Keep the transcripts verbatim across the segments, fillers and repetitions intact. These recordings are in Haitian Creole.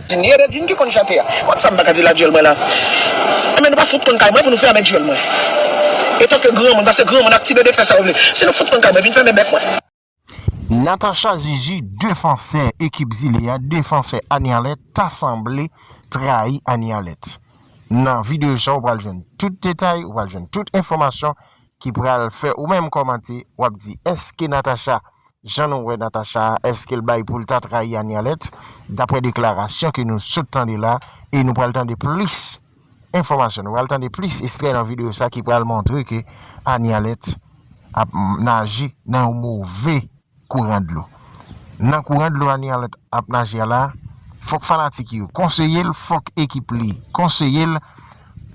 Din, e Redjin ki konn chante a. Konn sa m pa ka di la dyòl mwen la. Enben nou pa fout konn kay mwen pou nou fèmen dyòl mwen. Etanke granmoun, paske granmoun ak ti bebe fè sa yo vle. Si nou fout konn kay mwen, vin fèmen bèk mwen. Natacha Zuzu, defansè ekip Zile a, defansè Anie Alerte, ta sanble trayi Anie Alerte. Nan videyo sa, ou pral jwenn tout detay, ou pral jwenn tout enfòmasyon ki pral fè ou menm kòmante, w ap di, èske Natacha, jan nou wè Natacha a, èske l bay pou l ta trayi Anie Alerte, daprè deklarasyon ke nou sot tande la, e nou pral tande plis enfòmasyon, nou pral tande plis ekstrè nan videyo sa ki pral montre ke Anie Alerte ap naje nan yon move kouran dlo. Nan kouran dlo Anie Alerte ap naje a la, fòk fanatik yo konseye l, fòk ekip li konseye l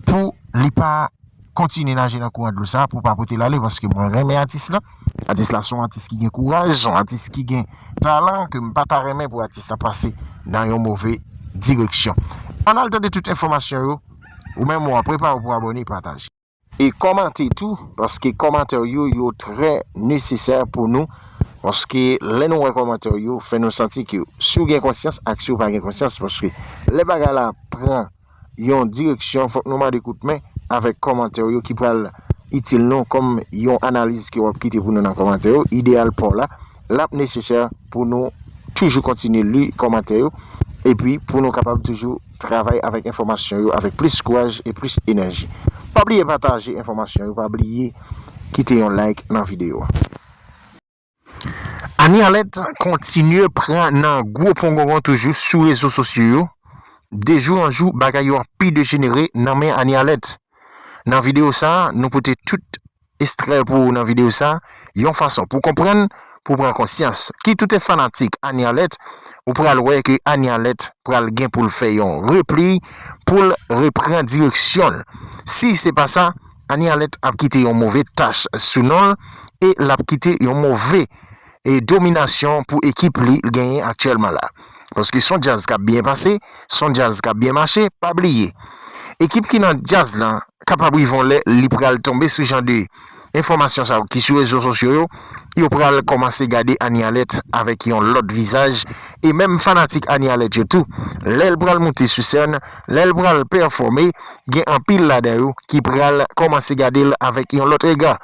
pou li pa kontinye naje nan kouran dlo sa pou pa pote l ale, paske mwen renmen atis la. Atis la se yon atis ki gen kouraj, se yon atis ki gen talan, ke m pa ta renmen pou atis la pase nan yon move direksyon. Ann al tande tout enfòmasyon yo. Ou menm ou a prepare w pou abòne, pataje. E kòmante tou, paske kòmantè yo, yo trè nesesè pou nou. Paske lè nou wè kòmantè yo, fè nou santi ke si w gen konsyans ak si w pa gen konsyans, paske lè bagay la pran yon direksyon, fòk nou mande kout men avèk kòmantè yo ki pral itil nou kòm yon analiz ke w ap kite pou nou nan kòmantè yo. Ideyal pa w la, l ap nesesè pou nou toujou kontinye li kòmantè yo, epi pou nou kapab toujou travay avèk enfòmasyon yo avèk plis kouraj e plis enèji. Pa bliye pataje enfòmasyon yo, pa bliye kite yon like nan videyo a. Anie Alerte kontinye pran nan gwo pongongon toujou sou rezo sosyo yo. De jou an jou, bagay yo ap pi dejenere nan men Anie Alerte. Nan videyo sa a, nou pote tout ekstrè pou ou nan videyo sa a, yon fason pou konprann, pou pran konsyans. Ki tout fanatik Anie Alerte, ou pral wè ke Anie Alerte pral gen pou l fè yon repli, pou l repran direksyon l. Si se pa sa, Anie Alerte ap kite yon move tach sou non l e l ap kite yon move e dominasyon pou ekip li genyen aktyèlman la. Paske se yon djaz k ap byen pase, se yon djaz k ap byen mache, pa bliye. Ekip ki nan djaz lan kapab rive yon lè li pral tonbe sou jan de enfòmasyon sa yo ki sou rezo sosyo yo, yo pral kòmanse gade Anie Alerte avèk yon lòt vizaj, e menm fanatik Anie Alerte yo tou, lè l pral moute sou sèn, lè l pral pèfòme, gen anpil ladan yo ki pral kòmanse gade l avèk yon lòt rega,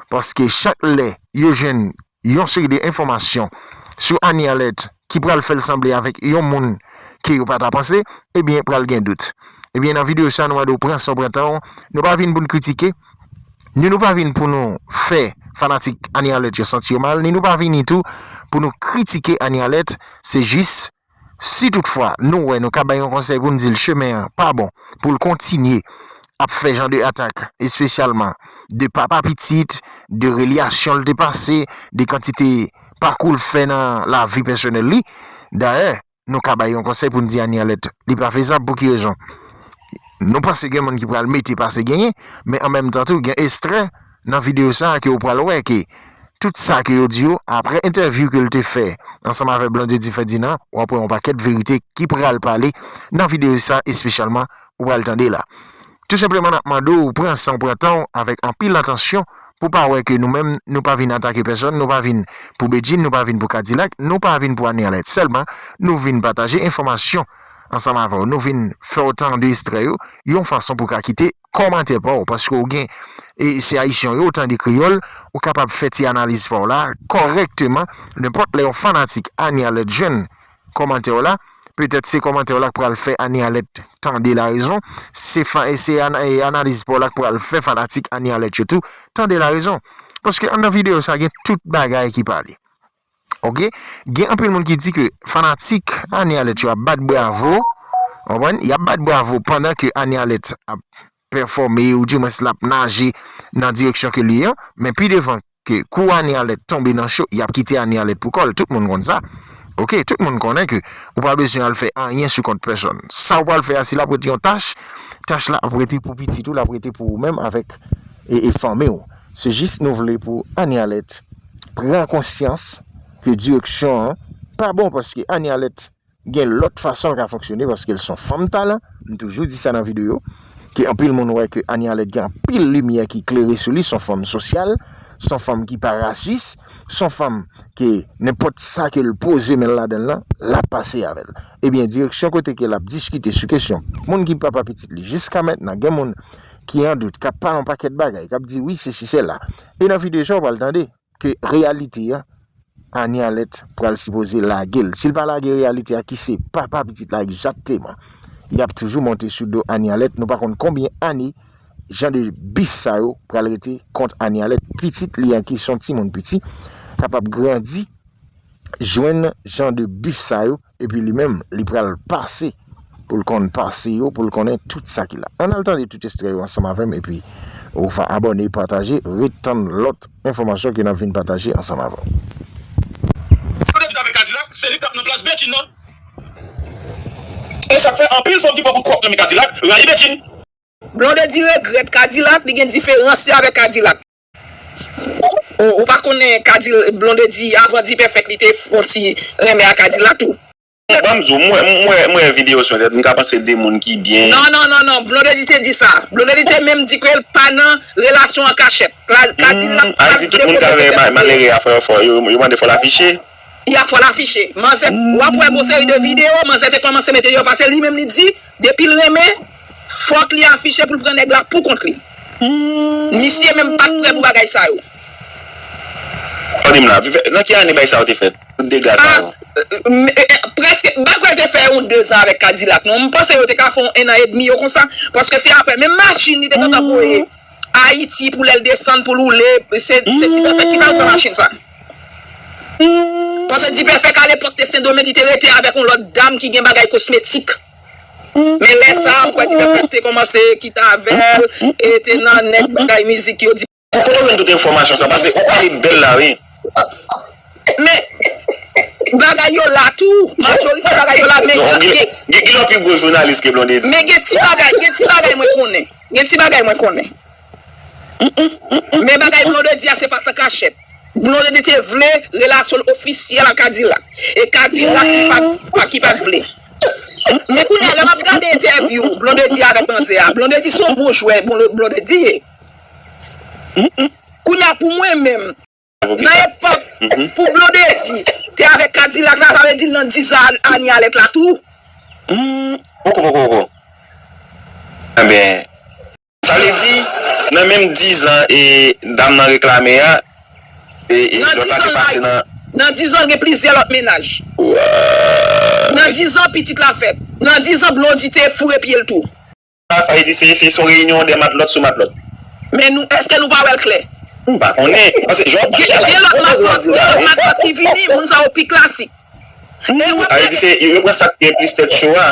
paske chak lè yo jwenn yon seri de enfòmasyon sou Anie Alerte ki pral fè l sanble avèk yon moun ke yo pa ta panse, ebyen pral gen dout. Ebyen nan videyo sa nou mande w pran san w pran tan w, nou pa vin pou n kritike, ni nou pa vin pou nou fè fanatik Anie Alerte yo santi yo mal, ni nou pa vini tou pou nou kritike Anie Alerte, se jis si toutfwa nou wè nou ka bay yon konsèy pou n di l chemen an pa bon pou l kontinye ap fè jan de atak, espesyalman de papa pitit, de relyasyon l te pase, de kantite pakou l fè nan lavi pèsonèl li. Dayè, nou ka bay yon konsèy pou n di Anie Alerte li pa fezab. Pou ki rezon? Nou panse gen moun ki pral mete pase genyen, men an menm tan tou gen ekstrè nan videyo sa a ke w pral wè ke tout sa ke yo di yo, apre entèvyou ke l te fè ansanm avèk Blondedy Ferdinand, w ap wè yon pakèt verite ki pral pale nan videyo sa, espesyalman ou pral tande la. Tou senpleman n ap mande w pran san w pran tan w avèk anpil atansyon pou pa wè ke nou menm nou pa vin atake pèsonn, nou pa vin pou Bedjine, nou pa vin pou Kadilak, nou pa vin pou Anie Alerte sèlman, nou vin pataje enfòmasyon ansanm avè w, nou vin fè w tande ekstrè yo yon fason pou w ka kite kòmantè pa w, paske w gen, e se ayisyen w ye, w tande kreyòl, ou kapab fè ti analiz pa w la kòrèkteman. Nenpòt lè yon fanatik Anie Alerte jwenn kòmantè w la, petèt se kòmantè w la k pral fè Anie Alerte tande larezon, se fa, e se an, e analiz pa w la k pral fè fanatik Anie Alerte yo tou tande larezon. Paske anndan videyo sa gen tout bagay ki pale. Oke? Gen anpil moun ki di ke fanatik Anie Alerte yo ap bat bravo, w konprann? Y ap bat bravo pandan ke Anie Alerte ap pèfòme, oudimwens l ap naje nan direksyon ke l ye an, men pi devan ke kou Anie Alerte tonbe nan cho, y ap kite Anie Alerte pou kò l, tout moun konn sa. Oke, tout moun konnen ke ou pa bezwen al fè anyen sou kont pèsonn. Sa w pral fè a, si l ap rete yon tach, tach la ap rete pou pitit ou, l ap rete pou ou menm avèk e, e fanmi w. Se jis nou vle pou Anie Alerte pran konsyans ke direksyon an pa bon, paske Anie Alerte gen lòt fason l ka fonksyone, paske l se yon fanm talan. M toujou di sa nan videyo, ke anpil moun wè ke Anie Alerte gen anpil limyè ki klere sou li, se yon fanm sosyal, se yon fanm ki pa rasis, se yon fanm ke nenpòt sa ke l poze men l ladan l lan, l ap pase avè l. Ebyen, direksyon kote ke l ap diskite sou kesyon moun ki papa pitit li, jiska mentnan, gen moun ki an dout, k ap pale yon pakèt bagay, k ap di wi, sesi, sela. E nan videyo sa, w pral tande ke reyalite a, Anie Alerte pral sipoze lage l. Si l pa lage reyalite a, ki se papa pitit la egzakteman, y ap toujou monte sou do Anie Alerte. Nou pa konn konbyen ane jan de bif sa yo pral rete kont Anie Alerte. Pitit li an ki se yon timoun piti, kapab grandi, jwenn jan de bif sa yo, epi li menm, li pral pase pou l konn pase yo, pou l konnen tout sa ki la. Ann al tande tout ekstrè yo ansanm avè m, epi ou va abòne, pataje, ret tann lòt enfòmasyon ke n ap vin pataje ansanm avè w. Kote ti avèk Kadilak, se li k t ap nan plas Bedjine nan. E sa k fè anpil fanm ki pran kout kòk nan men Kadilak rayi Bedjine. Blondedy regrèt Kadilak, li gen diferans li avèk Kadilak. Ou, ou pa konnen Kadil-, Blondedy, avan Dipèfèk, li te fon ti renmen a Kadilak tou. Ban m di w, mwen, mwen, mwen videyo sou entènèt, m ka panse de moun ki byen. Non, non, non, non, Blondedy te di sa. Blondedy te menm di ke l pa nan relasyon an kachèt. Kadilak, hmm, a di tout moun k avè ma-, malere a fò, fò, yo, yo mande fò l afiche. Y ap fò l afiche. Manzè, w ap wè gon seri de videyo, manzè te kòmanse mete yo, paske li menm li di, depi l renmen, fòk li afiche pou l pran nèg la pou kont li. Misye menm pa t prè pou bagay sa yo. Tande m la, nan ki ane bagay sa yo te fèt? Tout dega sa yo. Ah, euh, euh, prèske, m pa kwè l te fè yon dezan avèk Kadilak, non. M panse yo te ka fè yon ennan edmi yo konsa, paske se apre, menm machin li te gentan voye Ayiti pou lè l desann, pou l woule, se, se Dipèfèk ki t al pran machin sa. Paske Dipèfèk alepòk te Sendomenn, li te rete avèk yon lòt dam ki gen bagay kosmetik. Men lè sa a, m kwè Dipèfèk te kòmanse kite avè l, e te nan nèg bagay mizik yo. Di Kote w jwenn tout enfòmasyon sa? Paske ou pale bèl la, wi. Men, bagay yo la tou. Majorite bagay yo la, men non, gen, gen, gen lòt pi gwo jounalis ke Blondedy. Men gen ti bagay, gen ti bagay mwen konnen. Gen ti bagay mwen konnen. Men bagay Blondedy a, se pa t an kachèt. Blondedy te vle relasyon l ofisyèl ak Kadilak. E Kadilak ki pa, pa, ki pa t vle. Men kounye a, lè m ap gade entèvyou Blondedy avèk manzè a, Blondedy se yon bon jwè, Blondedy ye. Kounye a, pou mwen menm, nan epòk pou Blondedy te avèk Kadilak la, sa vle di l nan dizan Anie Alerte la tou. Hmm, poko, poko, poko. Enben, sa vle di, nan menm dizan e dam nan reklame a, e, e lòt la te pase nan. Nan dizan, gen plizyè lòt mennaj. Nan dizan, pitit la fèt. Nan dizan, Blondedy te foure pye l tou. Sa, sa vle di se, se yon reyinyon de matlòt sou matlòt. Men nou, èske nou pa wè l klè? M pa konnen. Paske jan w ap pale a la, gen lòt matlòt, gen lòt matlòt ki vini, moun sa yo pi klasik. Sa vle di se, yo, yo pran sa k gen plis tèt cho a,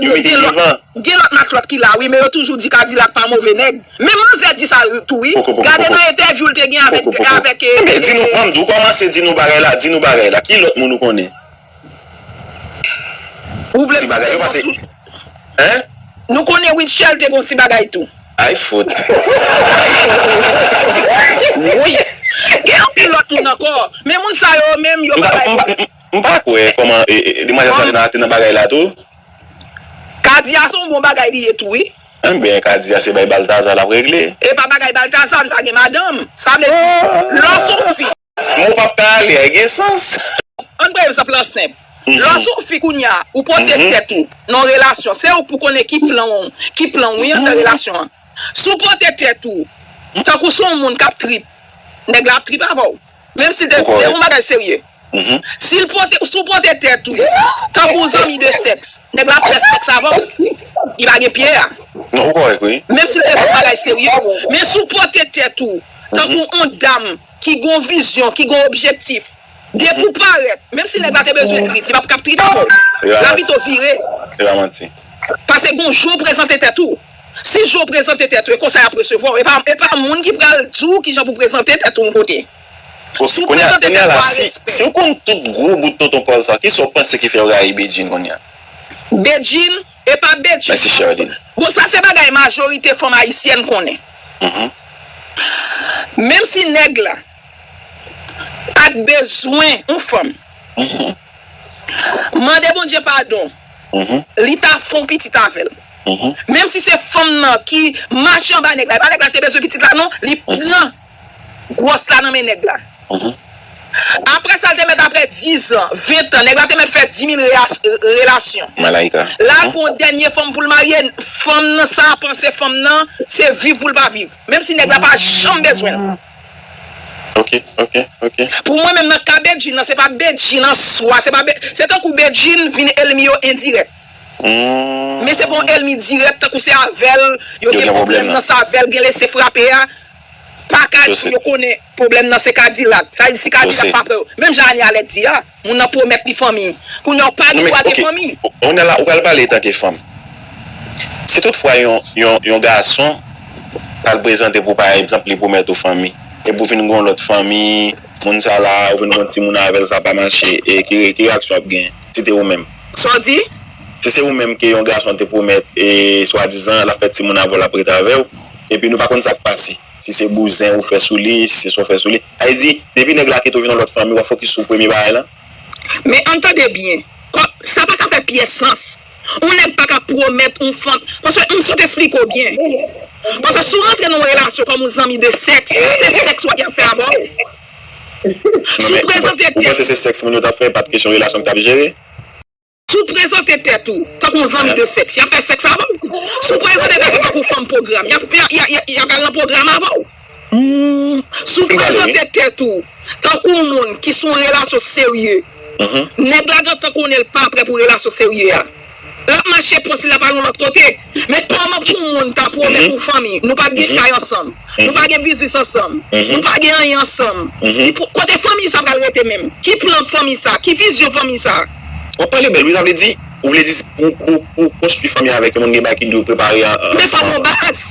yo mete l devan. Gen lòt matlòt ki la, wi, men yo toujou di Kadilak pa move nèg. Men manzè di sa tou, wi. Gade nan entèvyou l te gen avèk, avèk, eh, men di nou, eh, ann, ou kòmanse di nou bagay la, di nou bagay la. Ki lòt moun ou konnen? Ou vle ti bagay yo pase. Hein? Nou konnen Rutshelle te gon ti bagay tou. Ay fout. Wi. Gen anpil lòt moun ankò. Men moun sa yo menm yo pa bay pwoblèm. M pa kwè kòman, e, e, demwazèl sa te nan, te nan bagay la tou. Kadia se yon bon bagay li ye tou, wi. Enben, Kadia se bay Baltazar l ap regle. E pa bagay Baltazar, li pa gen madanm. Sa vle di, lè w se yon fi. Mo p ap ka ale a, gen sans. Ann pran egzanp lan senp. Lè w se yon fi kounye a, ou pote tèt ou nan yon relasyon, se ou k pou konnen ki plan w, ki plan w, wi, anndan relasyon an. Si w pote tèt ou, tankou se yon moun k ap trip, nèg la ap trip avè w. Menm si te, te yon bagay serye. Si l pote, si w pote tèt ou, tankou yon zanmi de sèks, nèg la ap fè sèks avè w. Li pa gen pye a. Non, ou kòrèk, wi. Menm si l te fè yon bagay serye. Men si w pote tèt ou, tankou yon dam, ki gon vizyon, ki gon objektif. Depi w parèt, menm si nèg la te bezwen trip, li p ap kab trip ankò. L ap pito vire. Se pa manti. Paske gon jan w prezante tèt ou. Si jan w prezante tèt ou, e konsa y ap resevwa w. E pa, e pa moun ki pral di w kijan pou w prezante tèt ou yon kote. Si w prezante tèt ou a respè. Si w konn tout gwo bout tonton Paul sa, kisa w panse ki fè yo rayi Bedjine kounye a? Bedjine, e pa Bedjine. Mèsi, Sherline. Bon, sa se bagay majorite fanm ayisyèn konnen. Menm si nèg la pa t bezwen yon fanm, mande Bondye padon, li ta fè yon pitit avè l. Menm si se fanm nan ki mache anba nèg la, e pa nèg la te bezwen pitit la, non, li pran gwòs la nan men nèg la. Apre sa, l te mèt apre diz an, ven tan, nèg la te mèt fè dis mil relasyon. Malaika. La, l pran yon dènye fanm pou l marye, fanm nan sa panse fanm nan, se viv pou l pa viv. Menm si nèg la pa janm bezwen l. Ok, ok, ok. Pou mwen menm nan ka Bedjine nan, se pa Bedjine an swa, se pa Be- se tankou Bedjine vin elmi yo endirèk. Men se pa yon elmi dirèk, tankou se avè l yo gen pwoblèm nan, se avè l gen lese frape a. Pa ka di yo konnen pwoblèm nan se Kadilak. Sa vle di si Kadilak pa pran yo. Menm jan Anie Alerte di a, moun nan pwomèt li fanmi. Kounye a w pa gen dwa gen fanmi. Ou nan la, ou pral pale etanke fanm. Si toutfwa yon, yon, yon gason pral prezante pou pa egzanp li pwomèt ou fanmi, epi w vin gen yon lòt fanmi, moun sa la, ou vin gen yon timoun avè l, sa pa mache, e ki, ki reyaksyon w ap gen si te ou menm? Sa w di? Si se ou menm ke yon gason te pwomèt, e swadizan l ap fè timoun avè w, l ap ret avè w, epi nou pa konn sa k pase. Si se bouzen ou fè sou li, si se sa w fè sou li. Sa vle di, depi nèg la kite w vin yon lòt fanmi, w ap fokis sou premye bagay lan. Men ann tande byen, sa pa ka fè pyès sans. Yon nèg pa ka pwomèt yon fanm, paske m sot esplike w byen. Paske si w rantre nan yon relasyon kòm yon zanmi de sèks, se sèks w ap fè avè w. Si w prezante tèt. Ou panse se sèks moun yo t ap fè, pa t kesyon relasyon k t ap jere? Si w prezante tèt ou tankou yon zanmi de sèks, y ap fè sèks avè w. Si w prezante tèt ou tankou fanm pwogram, y ap, y ap, y ap, y ap al nan pwogram avè w. Si w prezante tèt ou tankou yon moun ki sou yon relasyon serye, nèg la gentan konnen l pa prè pou relasyon serye a. L ap mache pòs li, l ap al yon lòt kote. Men kòman pou moun ta pwomèt ou fanmi? Nou pa t gen kay ansanm. Nou pa gen biznis ansanm. Nou pa gen anyen ansanm. Kote fanmi sa pral rete menm? Ki plan fanmi sa? Ki vizyon fanmi sa? W ap pale bèl, wi, sa vle di, ou vle di, pou, pou, pou konstwi fanmi avèk yon moun, gen bagay ki dwe prepare an, ansanm avan. Men pa yon baz.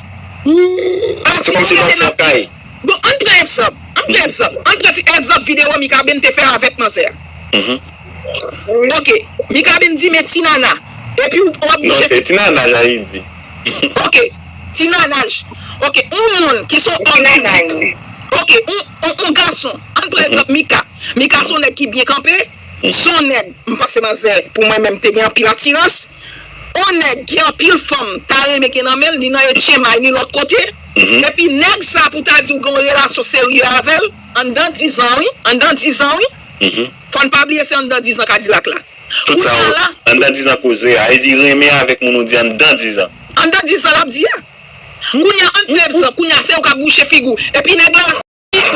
Se kòmsi l ap fè yon kay. Bon, ann pran egzanp. Ann pran egzanp. Ann pran ti egzanp videyo Mikaben te fè avèk manzè a. Ok. Mikaben di, men ti nana. Epi w ap bouche. Non, se ti nana, Jayidi. Ok. Ti nanaj. Ok. Yon moun ki se yon òm piblik. Ok. Yon, yon, yon gason. Ann pran egzanp Mika. Mika se yon nèg ki byen kanpe. Se yon nèg, m panse manzè, pou mwen menm, te gen anpil atirans. Yon nèg gen anpil fanm ta renmen gen nan men l, ni nan Etchenmay, ni lòt kote. Epi nèg sa pou ta di w gen yon relasyon serye avè l, anndan diz an, wi, anndan diz an, wi. Fò n pa bliye se anndan diz an Kadilak la. Tout sa, anndan diz an koze a, e di renmen avèk moun ou di anndan diz an. Anndan diz an l ap di a. Kounye a, ann pran egzanp, kounye a, se ou k ap bouche figi w. Epi nèg la,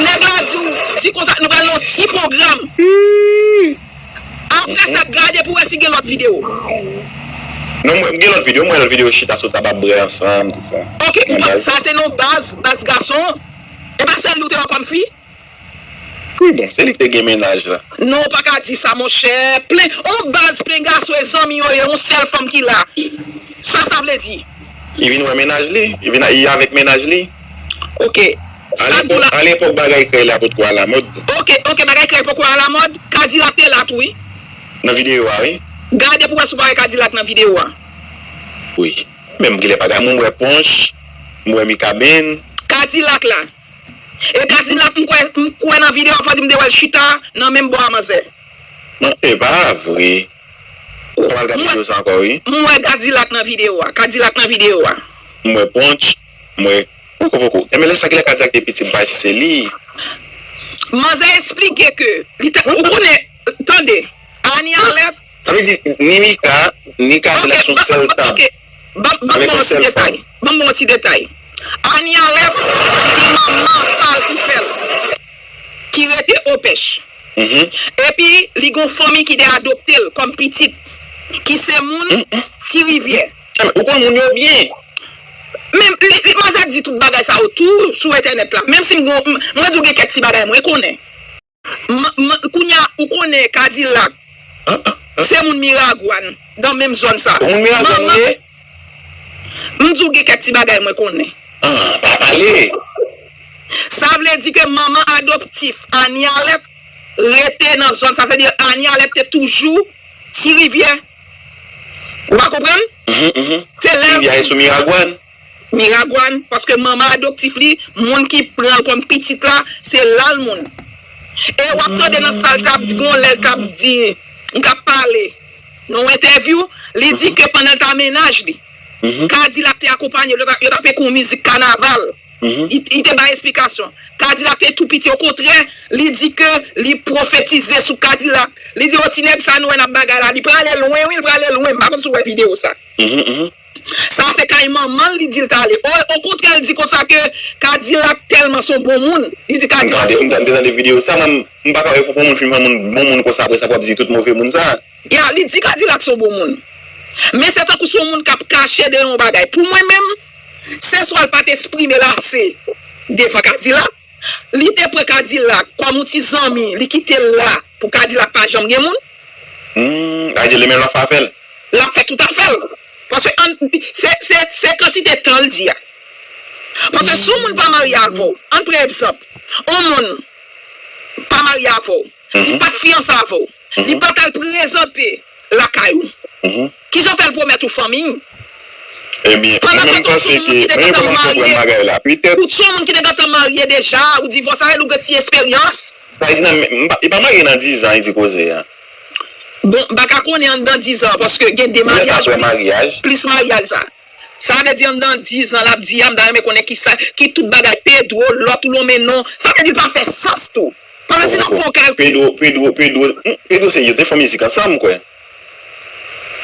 nèg la di w, di konsa, nou pral nan yon ti pwogram. Apre sa, gade pou wè si gen lòt videyo. Non, mwen, m gen lòt videyo, m wè lòt videyo chita sou tab ap bwè ansanm, tout sa. Ok, ou pa, sa se nan baz, baz gason. E pa sèl li ou te wè kòm fi? Wi, bon, se li ki te gen mennaj la. Non, ou pa ka di sa, monchè. Plen, yon baz plen gason e zanmi yo ye, yon sèl fanm ki la. Sa sa vle di? Li vin wè mennaj li, li vin, li avèk mennaj li. Ok. Sa di w la. Alepòk, alepòk bagay krèy la potko alamòd. Ok, ok, bagay krèy poko alamòd. Kadilak te la tou, wi. Nan videyo a, wi. Gade pou wè si w pa wè Kadilak nan videyo a. Wi. Men m genlè pa gade, mwen m wè Ponch, m wè Mikaben. Kadilak la. E Kadilak, m kwè, m kwè nan videyo a, fò di m te wè l chita nan menm bò a manzè. Non, e pa vre. Ou pral gade videyo sa ankò, wi. M wè Kadilak nan videyo a. Kadilak nan videyo a. M wè Ponch, m wè. Poko, poko. Enben, lè sa, kilè Kadilak te piti, m pa si se li. Manzè esplike ke li te, ou konnen, tande, Anie Alerte. Sa vle di, ni Mika, ni Kadilak se yon sèl tab. Ok, ban, ban, ban m ba w yon ti detay. Ban m ba w yon ti detay. Anie Alerte, se manman pa l ki fè l, ki rete Opèch. Epi, li gen yon fanmi ki te adopte l kòm pitit, ki se moun Ti Rivyè. Ou konn moun yo byen. Men, li, li, manzè di tout bagay sa yo tou sou entènèt la. Menm si m gon, m, mwen di w gen kèk ti bagay mwen konnen. M, m, kounye a, ou konnen Kadilak. Se moun Miragwàn, nan menm zòn sa. Ou moun Miragwàn ou ye? M di w gen kèk ti bagay mwen konnen. Ah, pa pale. Sa vle di ke manman adoptif Anie Alerte rete nan zòn sa. Sa vle di Anie Alerte te toujou Ti Rivyè. Ou pa konprann? Se lè. Ti Rivyè e sou Miragwàn? Miragwàn, paske manman adoptif li, moun ki pran l kòm pitit la, se Lalmoun. E w ap tande nan sa l t ap di, gon lè l t ap di, li t ap pale nan yon entèvyou, li di ke pandan l t a mennaj li, Kadilak te akonpanye l, yo t ap, yo t ap ekri yon mizik kanaval. Li, li te bay esplikasyon. Kadilak te tou piti, okontrè, li di ke li pwofetize sou Kadilak. Li di, o, ti nèg sa nou wè n ap bagay la, li prale lwen, wi, li prale lwen. M pa konn si w wè videyo sa. Sa se kay manman l li di l t ale. O, okontrè, l di konsa ke Kadilak tèlman se yon bon moun. Li di Kadilak se yon bon moun. M te tande videyo sa, mwen, m pa ka wè pou yon moun fin pran moun, bon moun konsa, apre sa, pou ap di tout move moun sa. Ya, li di Kadilak se yon bon moun. Men se tankou se yon moun k ap kache de yon bagay. Pou mwen menm, se swa l pa t eksprime l ase devan Kadilak, li te pran Kadilak kòm yon ti zanmi, li kite l la pou Kadilak pa janm gen moun. Hmm, sa vle di li menm l ap fè afè l. L ap fè tout afè l. Paske ann, se, se, se kantite tan l di a. Paske si yon moun pa marye avè w, ann pran egzanp, yon moun pa marye avè w, li pa t fiyanse avè w, li pa t al prezante lakay ou. Kijan w fè l pwomèt ou fanmi? Ebyen, mwen menm m panse ke, mwen menm kòman m konprann bagay la. Petèt. Ou se yon moun ki te gentan marye deja, ou divòse avè l, ou gen ti esperyans. Sa vle di nan, m pa, li pa marye nan dizan, li di koze a. Bon, m pa ka konnen anndan dizan, paske gen de maryaj, plis, plis maryaj sa. Sa vle di anndan dizan l ap di a, m ta renmen konnen kisa, ki tout bagay, Pedro, lòt ou lonmen non. Sa vle di l pa fè sans tou. Paske si n ap fè yon kalkil. Pedro, Pedro, Pedro, hmm, Pedro se yo te fè mizik ansanm, kwè.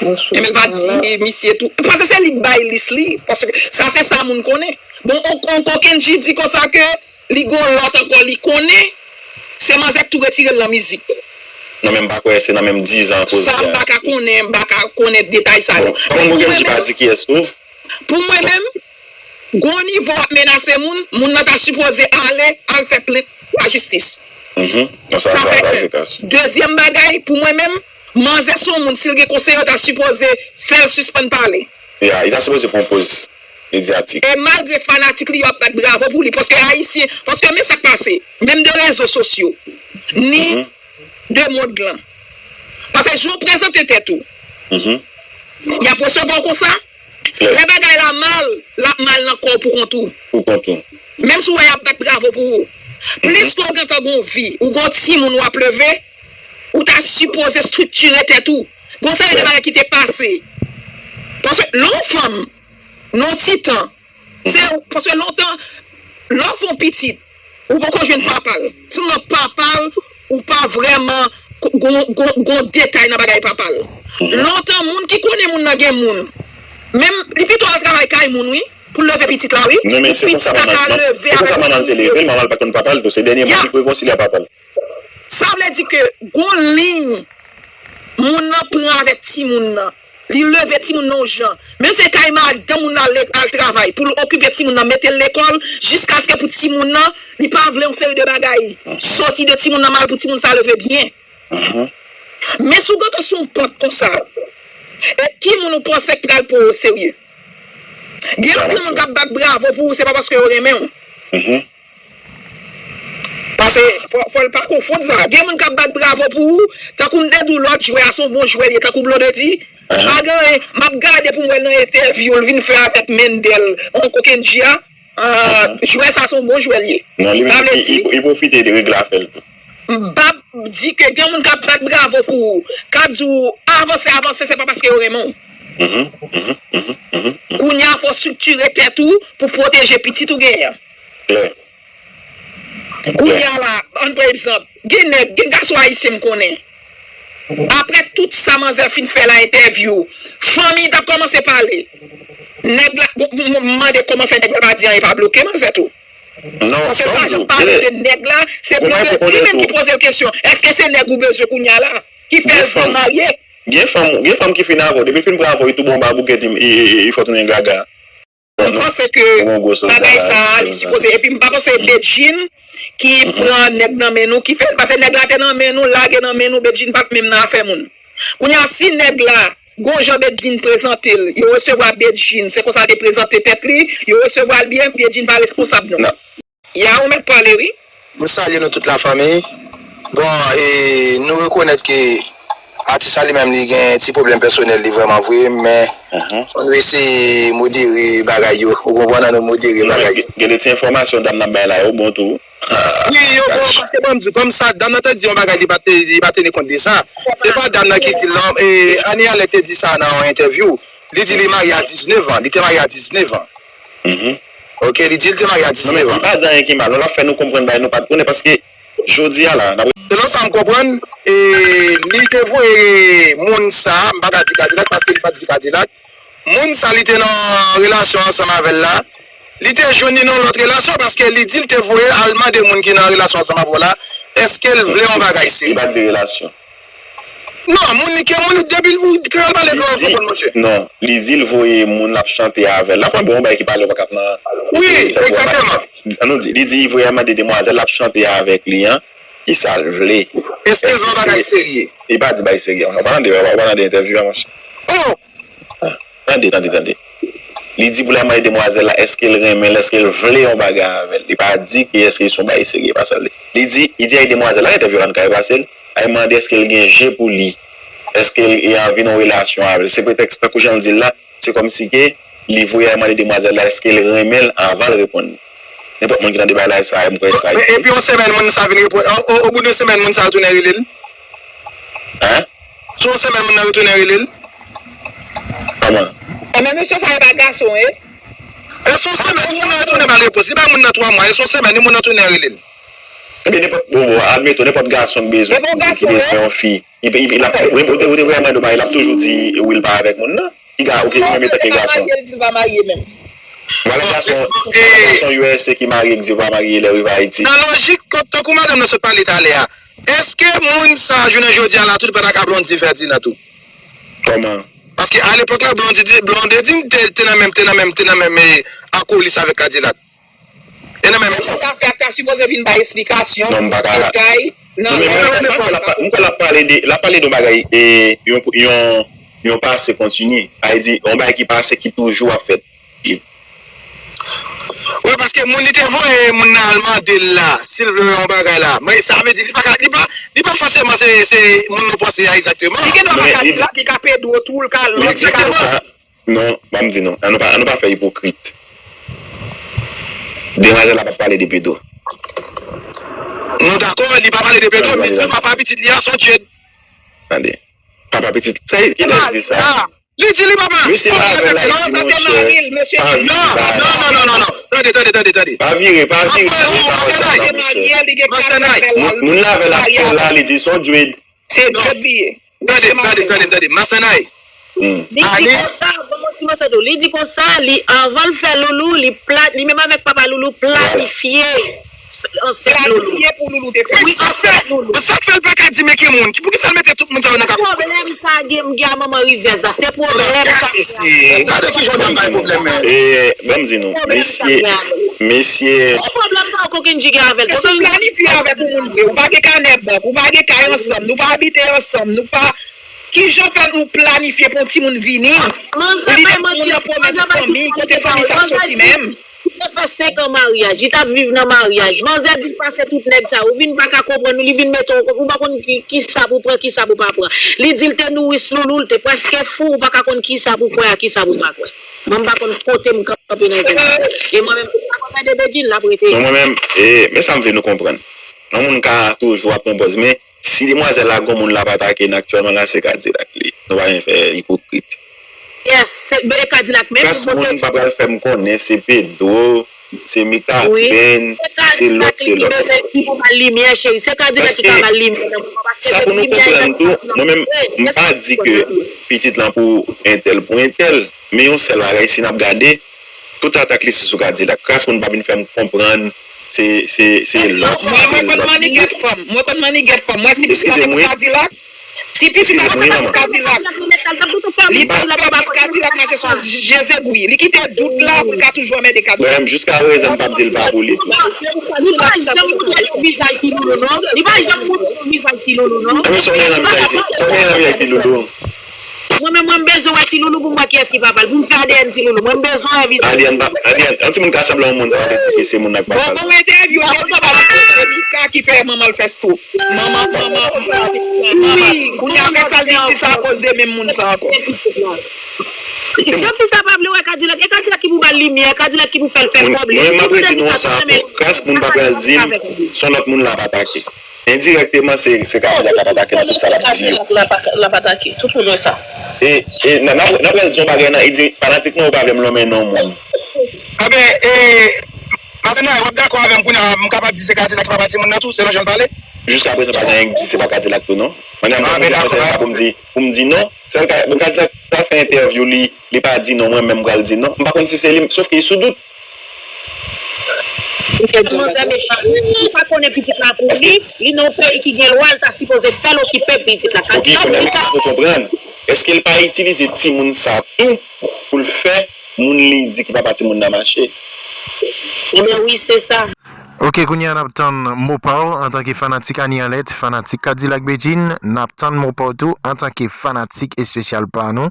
Enben l pa di misye tou. Paske se li k bay lis li. Paske sa se sa moun konnen. Bon, on, on Kokenji di konsa ke li gon lòt ankò li konnen, se manzè k tou retire l nan mizik. Non, men m pa kwè se nan menm dizan koze a. Sa m pa ka konnen, m pa ka konnen detay sa yo. Bon, kòman Kokenji pa di kiyès tou? Pou mwen menm, gon nivo w ap menase moun, moun nan ta sipoze ale, al fè plent lajistis. Mhm. Non, sa, sa, sa, sa se ka. Dezyèm bagay, pou mwen menm, manzè se yon moun, si l gen konseye, yo ta sipoze fè l sispann pale. Ya, li ta sipoze pran yon poz medyatik. E malgre fanatik li yo ap bat bravo pou li, paske ayisyen, paske men sa k pase, menm de rezo sosyo, ni de mond lan. Paske jan w prezante tèt ou, y ap resevwa w konsa. Lè bagay la mal, l ap mal nan kò w pou kont ou. Pou kont ou. Menm si w wè y ap bat bravo pou ou. Plis ke w gentan gon vi, ou gon timoun w ap leve, ou ta sipoze estriktire tèt ou. Gon seri de bagay ki te pase. Paske lè w fanm, nan yon ti tan, se, paske lontan, lè w fè yon pitit, ou poko jwenn papa l. Si w nan papa l, ou pa vrèman gon, gon, gon detay nan bagay papa l. Lontan, moun ki konnen moun nan gen moun. Menm, li pito al travay kay moun, wi, pou l leve pitit la, wi. Non, men se konsa manman l, se konsa manman l te leve l, manman l pa t konn papa l tou. Se dènyèman li t rekonsilye ak papa l. Sa vle di ke gon liy moun nan pran avèk timoun nan. Li leve timoun nan yon jan. Menm se kay madanm moun nan al, al travay pou l okipe timoun nan, mete l lekòl, jiskaske pou timoun nan, li pa vle yon seri de bagay soti de timoun nan mal pou timoun sa leve byen. Men si w gentan sou yon pant konsa, e ki moun ou panse k pral pran w oserye? Gen anpil moun k ap bat bravo pou ou, se pa paske yo renmen w. Paske fò, fò l pa konfonn sa. Gen moun k ap bat bravo pou ou, tankou m te di w lòt jwè a se yon bon jwè l ye, tankou Blondedy. Pa gen anyen, m ap gade pou m wè l nan entèvyou l vin fè avèk Mendel, Oncle Kendji a. Ah, jwè sa se yon bon jwè l ye. Non, li, sa vle di, li pwofite de règ la fè l tou. M p ap di ke gen moun k ap bat bravo pou ou, k ap di w avanse, avanse, se pa paske yo renmen w. Kounye a, fò w estriktire tèt ou pou pwoteje pitit ou genyen an. Klè. Kounye a la, ann pran egzanp, gen nèg, gen gason ayisyen m konnen. Apre tout sa manzè fin fè la entèvyou, fanmi t ap kòmanse pale. Nèg la, m, m, m mande kòman fè nèg la pa di anyen, pa bloke manzè tou. Non, paske l pa janm pale de nèg la, se Blondedy menm ki poze l kesyon, èske se nèg ou bezwen kounye a la, ki fè l di l marye? Gen fanm, gen fanm ki fin avè w, depi l fin pran avè w, li tou bon ba boukèt, li, li, li, li fè w tounen gaga. M panse ke bagay sa a, li sipoze, epi m pa panse Bedjine ki pran nèg nan men nou, ki fè, paske nèg la te nan men nou, lage nan men nou, Bedjine pa t menm nan afè moun. Kounye a, si nèg la, gon jan Bedjine prezante l, yo resevwa Bedjine, se konsa l te prezante tèt li, yo resevwa l byen, Bedjine pa responsab non. Ya, ou mèt pale, wi. M salye nou tout lafanmi. Bon, e, nou rekonèt ke atis la li menm li gen ti pwoblèm pèsonèl li vrèman vre, men fò nou eseye modere bagay yo. Ou konprann, ann nou modere bagay yo. Gen de ti enfòmasyon dam nan bay la yo bon tou. Wi, yo bon, paske ban m di w, kòm sa, dam nan te di yon bagay, li pa te, li pa teni kont de sa. Se pa dam nan ki di l non, e, Annie Alec te di sa nan yon entèvyou. Li di li marye a diznèf an, li te marye a diznèf an. Ok, li di l te marye a disnevan. Non, men m pa di anyen ki mal. Non, l ap fè nou konprann bagay nou pa t konnen, paske jodi a la, n ap. Selon sa m konprann, e, li te voye moun sa, m pa ka di Kadilak paske li pa t di Kadilak. Moun sa li te nan relasyon ansanm avè l la, li te jwenn li nan lòt relasyon paske li di l te voye al mande moun ki nan relasyon ansanm avè w la, èske l vle yon bagay serye. Li pa t di relasyon. Non, moun li ke moun li depi l kreyòl pale kreyòl konprann monchè. Non, li di l voye moun l ap chante avè l. L ap anba yon bagay ki pale w pa k ap nan. Wi, egzakteman. An nou di, li di li voye al mande demwazèl l ap chante avèk li an, kisa l vle. Èske l vle yon bagay serye? Li pa di bagay serye. Ou pa tande, ou pa tande entèvyou a monchè. Oh! Ah, tande, tande, tande. Li di pou l al mande demwazèl la, èske l renmen l, èske l vle yon bagay avè l. Li pa di ke èske se yon bagay serye, pa sa l di. Li di, li di ay demwazèl la, entèvyou la n ka repase l, ay mande èske l gen je pou li, èske l anvi nan yon relasyon avè l. Se pretèks, tankou jan l di l la, se kòmsi ke li voye al mande demwazèl la, èske l renmen l avan l reponn li. Nenpòt moun ki tande bagay la, sa, m kwè sa. E, epi yon semèn, moun sa vin reponn, o, o, o bout de semèn, moun sa retounen rele l. Hein? Sou yon semèn, moun nan retounen rele l. Kòman? Enben, mesye sa e pa gason, e? E sou yon semèn, moun nan retounen ba l repons. Li bay moun nan twa mwa, e sou yon semèn, moun nan tounen rele l. Ebyen, nenpòt, bon, bon, admeton, nenpòt gason ki bezwen, ki bezwen yon fi. Li, li, li, l ap, ou te, ou te vrèman domaj, l ap toujou di wi, l pa avèk moun nan. Ki ga, ou ki menm etan ke gason. Li di l pa marye menm. Vwala gason, vwala gason U S A ki marye, ki di pa marye, lè rive Ayiti. Nan lojik, tankou madanm nan sot pale talè a, èske moun sa, jounen jodi a la, tout pèt ak Blondy Ferdinand tou? Kòman? Paske alepòk la, Blondy, Blondedy te, te nan menm, te nan menm, te nan menm, eh, akolis avèk Kadilak. E nan menm. Zafè a ta sipoze vin bay esplikasyon, detay. Non, men mwen, mwen kwè l ap, mwen kwè l ap pale de, l ap pale de yon bagay, e, yon, yon, yon pase kontinye. Sa vle di, yon bagay ki pase, ki toujou ap fèt. Wi, paske moun li te voye moun nan al mande l la, si l vle yon bagay la. Men sa vle di, li pa ka, li pa, li pa fòseman se, se moun nou panse a egzakteman. Li gen dwa pa ka di la, li ka pede w tou, l ka lòt, li ka lòt. Non, ban m di nou. An nou pa, an nou pa fè ipokrit. Demwazèl la pa pale de Pedro. Nou dakò, li pa pale de Pedro, men li di papa pitit li a se yon Djed. Tande. Papa pitit, sa, kilè l di sa? Li di li papa. Mesye la avè l la, li di monchè. Non, non, non, non, non, non. Tande, tande, tande, tande. Pa vire, pa vire. Master Nike. Moun, moun la avè l aktyèl la, li di se yon Djed. Se Djed li ye. Tande, tande, tande, tande. Master Nike. Li di konsa, bon, bon, ti mòso tou. Li di konsa, li, anvan l fè Loulou, li pla-, li menm avèk papa Loulou planifye ansèt Loulou. Planifye pou Loulou te fèt. Wi, ansèt Loulou. Sa k fè l pa ka di men ki moun. Ki, poukisa l mete tout moun sa yo nan kap? Pwoblèm sa gen, m gen a manman rizèz la. Se pwoblèm sa gen. Gade ki jan w ap bay pwoblèm, men. E, ban m di nou, mesye, mesye. Pwoblèm sa yo kokenn dji gen avè l. E si w planifye avèk yon moun vre, ou pa gen kanè bank, ou pa gen kay ansanm, nou pa abite ansanm, nou pa Kijan fè nou planifye pou yon timoun vini? Ou li de moun nan pwomèt fanmi, kote fanmi sa ap soti menm? Li te fè senk an maryaj, li t ap viv nan maryaj. Manzè di l pase tout nèg sa yo, ou vin pa ka konprann, li vin mete w, ou pa konn ki, kisa pou pran, kisa pou pa pran. Li di l te nouris Loulou, l te prèske fou, ou pa ka konn kisa pou kwè a, kisa pou pa kwè. Mwen m pa konn kote m kanpe nan zèn sa. E mwen menm, tout sa mwen fè de Bedjine, l ap rete. Non, mwen menm, e, men sa m vle nou konprann. Yon moun ka toujou ap pran pòz, men Si demwazèl la gon moun l ap atake n aktyèlman la, se Kadilak li. Nou pa gen fè ipokrit. Yes, se, e Kadilak menm. Klas moun pa pral fè m konnen se Pedro, se Mikaben, se lòt, se lòt. Li bezwen ki pou ba l limyè, cheri. Se Kadilak ki ka ba l limyè nan moman, paske sa pou nou konprann tou, mwen menm, m pa di ke pitit lan pou entèl, pou entèl. Men yon sèl bagay, si n ap gade, tout atak li se sou Kadilak. Kras moun pa vin fè m konprann se, se, se lòt, se lòt. Mwen, mwen konn manniget fanm. Mwen konn manniget fanm. Mwen, si pitit la te pou Kadilak, si pitit la te pou Kadilak, li pa t ap pèmèt Kadilak mache sou je zegwi. Li kite dout la pou l ka toujou anmède Kadilak. Mwen menm, jiskaprezan, m p ap di l pa pou li tou. Li pa janm montre yon vizaj Ti Loulou, non. Li pa janm montre yon vizaj Ti Loulou, non. Mwen menm, mwen bezwen wè Ti Loulou pou m wè kiyès ki papa l, pou m fè A D N Ti Loulou. Mwen, m bezwen wè vizaj. A D N pa, A D N, yon timoun ka sanble yon moun, sa pa vle di ke se moun nan k papa l. Bon, bon, entèvyou, yo di sa pa vle di se Mika ki fè manman l fè stroke. Manman, manman, manman, pitit la, manman. Kounye a, apre sa, l vin di sa akoz de menm moun sa ankò. Tifi sa pa vle wè Kadilak. E Kadilak ki pou ba l limyè, Kadilak ki pou fè l fè pwoblèm. Mwen, m ap redi nou ansanm ankò. Kras moun pa pral di m, se yon lòt moun l ap atake. Endirèkteman, se, se Kadilak l ap atake nan tout sa l ap di yo. Kadilak l ap, l ap atake. Tout moun wè sa. E, e, n a, n a, n a pral di yon bagay nan, e di, fanatik mwen yo pa vle m lonmen non moun. Enben, e, Masenay, w ap dakò avè m kounye a, m kapab di se Kadilak ki papa timoun nan tou, selon jan l pale? Jiska prezan, pa gen anyen k di se pa Kadilak tou, non. Mwen menm, mwen menm, dakò, pou m di, pou m di non. Sèl ka, bon, Kadilak t al fè entèvyou, li, li pa di non, mwen menm, m pral di non. M pa konn si se li, sòf ke li sou dout. Kòmanse mechan. Li pa konnen pitit la pou li, li nan yon peyi ki gen lwa, li ta sipoze fè l okipe pitit la. Ok, kounye a, m pa konprann. Èske l pa itilize timoun sa tou pou l fè moun li di ki papa timoun nan mache? Ebyen wi, se sa. Ok, kounye a n ap tann mo pa w antanke fanatik Anie Alerte, fanatik Kadilak Bedjine, n ap tann mo pa w tou antanke fanatik espesyal pa nou,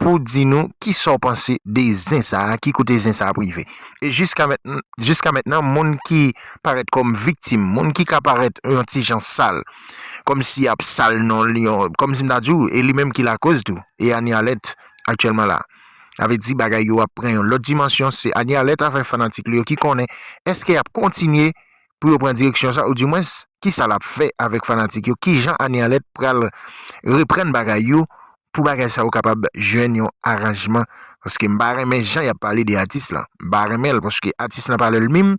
pou di nou kisa w panse de zen sa a, ki kote zen sa ap rive. E jiska mentnan, jiska mentnan, moun ki parèt kòm viktim, moun ki ka parèt yon ti jan sal, kòmsi y ap sal non li, kòmsi m ta di w, e li menm ki lakoz tou, e Anie Alerte aktyèlman la. Sa vle di bagay yo ap pran yon lòt dimansyon, se Anie Alerte avèk fanatik li yo ki konnen èske y ap kontinye pou yo pran direksyon sa, oudimwens, kisa l ap fè avèk fanatik yo, kijan Anie Alerte pral reprann bagay yo, pou bagay sa yo kapab jwenn yon aranjman, paske m pa renmen jan y ap pale de atis lan, m pa renmen l, paske atis lan pa lè l menm,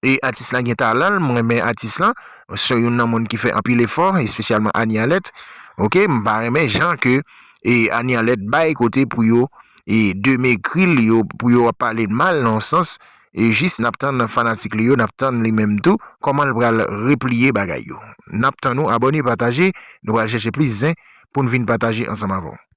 e atis lan gen talan l, m renmen atis lan, se youn nan moun ki fè anpil efò, espesyalman Anie Alerte, ok, m pa renmen jan ke, e Anie Alerte bay kote pou yo, e demegri l, yo, pou yo ap pale l mal nan yon sans, e jis n ap tann fanatik li yo, n ap tann li menm tou, kòman l pral repliye bagay yo. N ap tann ou abòne, pataje, nou pral chèche plis zen pou n vin pataje ansanm avè w.